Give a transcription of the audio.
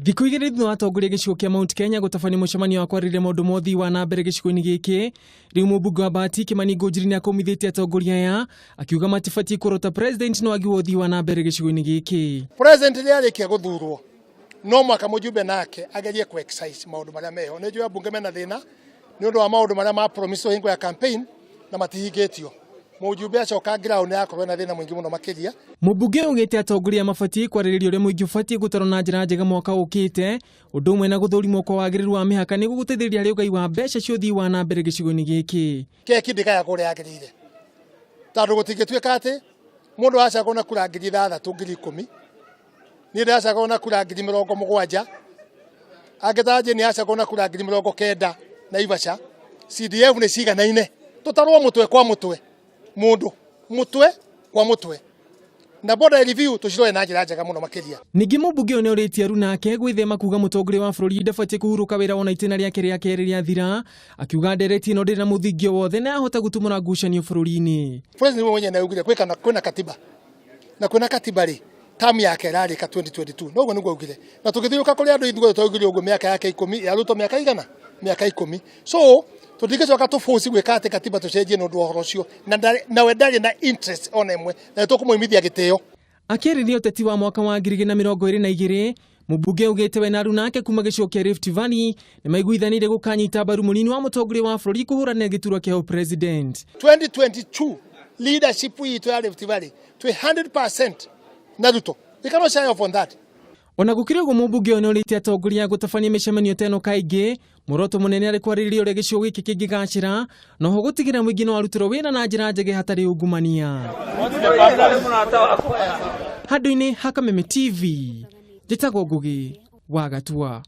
Thikũ 2 thutha wa atongoria gĩcigo kĩa Mount Kenya gũtabania mũcemanio wa kwarĩrĩria maũndũ ma ũthii wa na mbere gĩcigo-inĩ gĩkĩ. Rĩu mũmbunge wa Bahati Kimani Ngunjiri nĩ akũmithĩtie atongoria aya akiuga matibatiĩ kũrota president no wagi wa ũthii wa na mbere gĩcigo-inĩ gĩkĩ. President rĩrĩa arĩkia gũthurwo no mwaka mũjumbe nake agerie ku exercise maũndũ marĩa meho. Nĩ njũĩ ambunge mena thĩna nĩ ũndũ wa maũndũ marĩa ma promise hingo ya campaign na matihingĩtio. Mũjumbe acoka ground nĩ akorwo na thĩna mũingĩ mũno makĩria. Mũmbunge augĩte atongoria mabatiĩ kwarĩrĩria ũrĩa mũingĩ ũbatiĩ gũtarwo na njĩra njega mwaka ũkĩte, ũndũ ũmwe na gũthũrimwo kwa wagĩrĩru wa mĩhaka nĩguo gũteithĩrĩria harĩ ũgai wa mbeca cia ũthii wa na mbere gĩcigo-inĩ gĩkĩ. Keki ndĩgayagwo ũrĩa yagĩrĩire, tondũ gũtingĩtuĩka atĩ mũndũ acagwo na kura 6,000 10,000, niĩ ndĩracagwo na kura 70,000, angĩ ta Jane acagwo na kura 90,000 Naivasha. CDF nĩ ciganaine, tũtarwo mũtwe kwa mũtwe, mũndũ mũtwe kwa mũtwe, na border review tũcirore na njĩra njega mũno makĩria. Ningĩ mũmbunge ũyũ nĩorĩtie aruna ake gwĩthema kuga mũtongoria wa bũrũri ndabatiĩ kũhurũka wĩra wona itĩna rĩake rĩa kerĩ rĩathira, akiuga ndereti ĩno ndĩrĩ na mũthingi o wothe na yahota gũtumũra ngucanio bũrũri-inĩ. President mwenyewe nĩaugire kwĩna katiba, na kwĩna katiba rĩ, term yake ĩrarĩka 2022, noguo nĩguo augire, na tũgĩthiũrũrũka kũrĩ andũ ithuothe twaugire ũguo mĩaka yake 10 ya Ruto mĩaka igana, mĩaka 10. So tũtingĩcoka tũforce gwĩka atĩ katiba tũcenjie nĩ ũndũ wa ũhoro ũcio, na nawe ndarĩ na interest ona ĩmwe, na nĩtũkũmũimithia gĩtĩo. Akĩarĩria ũteti wa mwaka wa 2022, mũmbunge augĩte we na aruna ake kuma gĩcigo kĩa Rift Valley nĩmaiguithanĩire gũkanyita mbaru mũnini wa mũtongoria wa bũrũri kũhũranĩra gĩturwa kĩa president. 2022 leadership itũ ya Rift Valley twĩ 100% na Ruto. We cannot shy off on that. Ona gũkĩrĩ ũguo, mũmbunge ũyũ nĩorĩtie atongoria gũtabania mĩcemanio ta ĩno kaingĩ, muoroto mũnene arĩ kwarĩrĩria ũrĩa gĩcigo gĩkĩ kĩngĩgacĩra, na oho gũtigĩrĩra mũingĩ nĩ warutĩrwo wĩra na njĩra njega hatarĩ ungumania. Handũ-inĩ ha Kameme TV, njĩtagwo Ngugi wa Gatua.